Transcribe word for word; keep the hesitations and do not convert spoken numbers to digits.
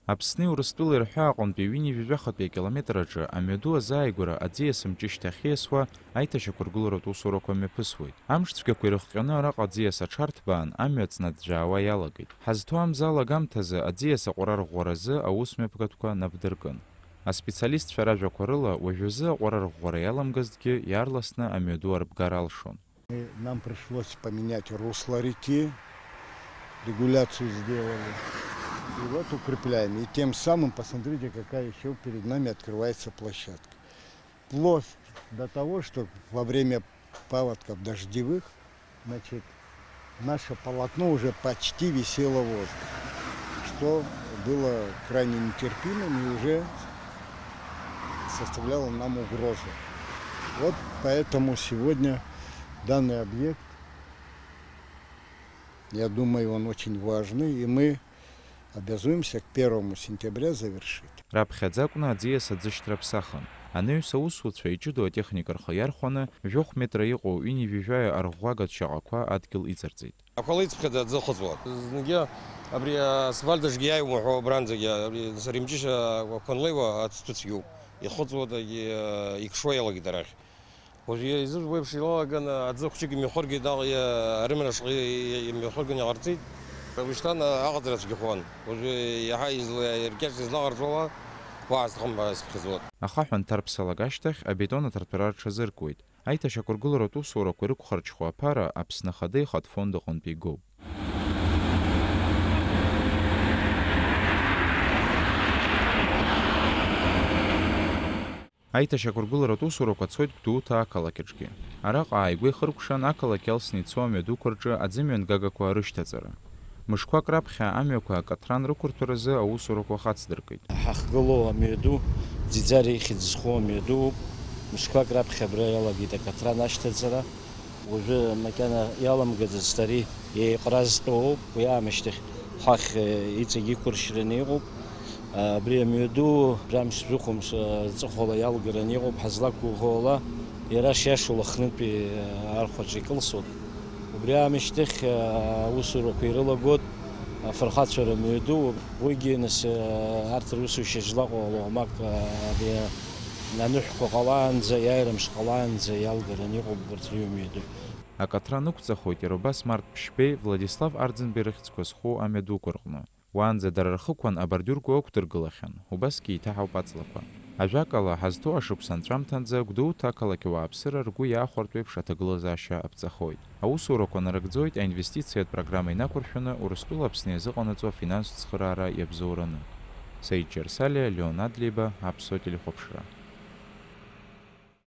Аԥсни Урыстәылеи рҳәаа аҟынтәи ҩынҩажәи жәахатәи акилометр аҿы амҩаду азааигәара аӡиас мҷышьҭахь ииасуа аиҭашьақәыргыларатә усурақәа мҩаԥысуеит. Амш цәгьақәа ирыхҟьаны араҟа аӡиас аҽарҭбаан, амҩа ҵнаӡәӡәаауа иалагеит. Ҳазҭоу амза алагамҭазы аӡиас аҟәара рӷәӷәаразы аусмҩаԥгатәқәа напдыркын. Аспециалистцәа ражәақәа рыла, уажәазы аҟәара рӷәӷәара иаламгазҭгьы, иаарласны амҩаду арбгар алшон. И нам пришлось поменять русло реки, регуляцию сделали. И вот укрепляем. И тем самым, посмотрите, какая еще перед нами открывается площадка. Плоскость до того, что во время паводков дождевых, значит, наше полотно уже почти висело в воздухе, что было крайне нетерпимым и уже составляло нам угрозу. Вот поэтому сегодня данный объект, я думаю, он очень важный, и мы обязуемся к первому сентября завершить. Раԥхьаӡа акәны аӡиас аӡышьҭра ԥсахын. Анаҩс аусуцәа иҷыдоу атехника рхы иархәаны, жәохә метра иҟоу ҩынҩажәи жәаҩа арӷәӷәагатә шьаҟақәа адгьыл иҵарҵеит. Ақәа леиҵԥхьаӡа аӡы ыхыҵуан. Зынгьы абри асфальт аҿгьы иааиуам уҳәо, абранӡагьы, абри сара имҷышьа ақәа анлеиуа ацҭәы цәгьоуп. Ихыҵуа, дагьы, икшуа иалагеит арахь. Уажә изыбжьу еиԥш илалаган, аӡы хәҷык имҩахыргеит, наҟ иа-, арымра шҟа и-, и-, имҩахырган иҟарҵеит. Ушьҭан аҟаҵара цәгьахоан. Уажәы иаҳа изла-, иркьаҿны излаҟарҵо ала, уаҳа сҭахым ҳәа сыԥхьаӡоит. Ахаҳә анҭарԥсалак ашьҭахь, абетон аҭарҭәара рҽазыркуеит. Аиҭашьақәыргыларатә усурақәа ирықәхарџьхо аԥара Аԥсны Ахада ихатә фонд аҟынтә игоуп. Аиҭашьақәыргыларатә усурақәа цоит Гәдоуҭа ақалақь аҿгьы. Араҟа ааигәа ихыркәшан ақалақь иалсны ицо амҩаду рҿы аӡымҩангагақәа рышьҭаҵара. Мышқәак раԥхьа амҩақәа акаҭран рықәырҭәаразы аусурақәа хацдыркит. Ҳахьгылоу амҩаду, Ӡиӡариа ихьӡ зху амҩадууп. Мышқәак раԥхьа абра иалагеит акаҭран ашьҭаҵара. Уажәы макьана иаламгаӡацт, ари еиҟаразтәоуп, уи аамышьҭахь ҳахь, э, иҵегь иқәыршьраны иҟоуп. Абри амҩаду жәамш-жәохәымш, э, рҵыхәала иалгараны иҟоуп, ҳазлақәгәыӷуа ала, иара шиашоу Лыхнытәи, э, архәаҿы икылсуан. Убри аамышьҭахь, э, аусурақәа ирылагон афырхацәара мҩаду, уигьы нас, э, арҭ русушьа злаҟоу алоӷмак, э, абри аныҳәқәа ҟалаанӡа, иааира мш ҟалаанӡа иалгараны иҟоуп убарҭ рыҩ мҩаду. Акаҭран ықәҵахоит иара убас Март Ԥшьбеи, Владислав Арӡынбеи рыхьӡқәа зху амҩадуқәа рҟны. Уаанӡа дара рхықәан абордиурқәа ықәдыргылахьан, убасгьы еиҭаҳауп аҵлақәа. Ажәакала, ҳазҭоу ашықәс анҵәамҭанӡа Гәдоуҭа ақалақь ауааԥсыра ргәы иаахәартә еиԥш аҭагылазаашьа аԥҵахоит. Аусурақәа нарыгӡоит аинвестициатә программа инақәыршәаны Урыстәыла Аԥсны иазыҟанаҵо афинанстә цхыраараа иабзоураны. Саид Џьарсалиа, Леон Адлеиба, Аԥсуа телехәаԥшра.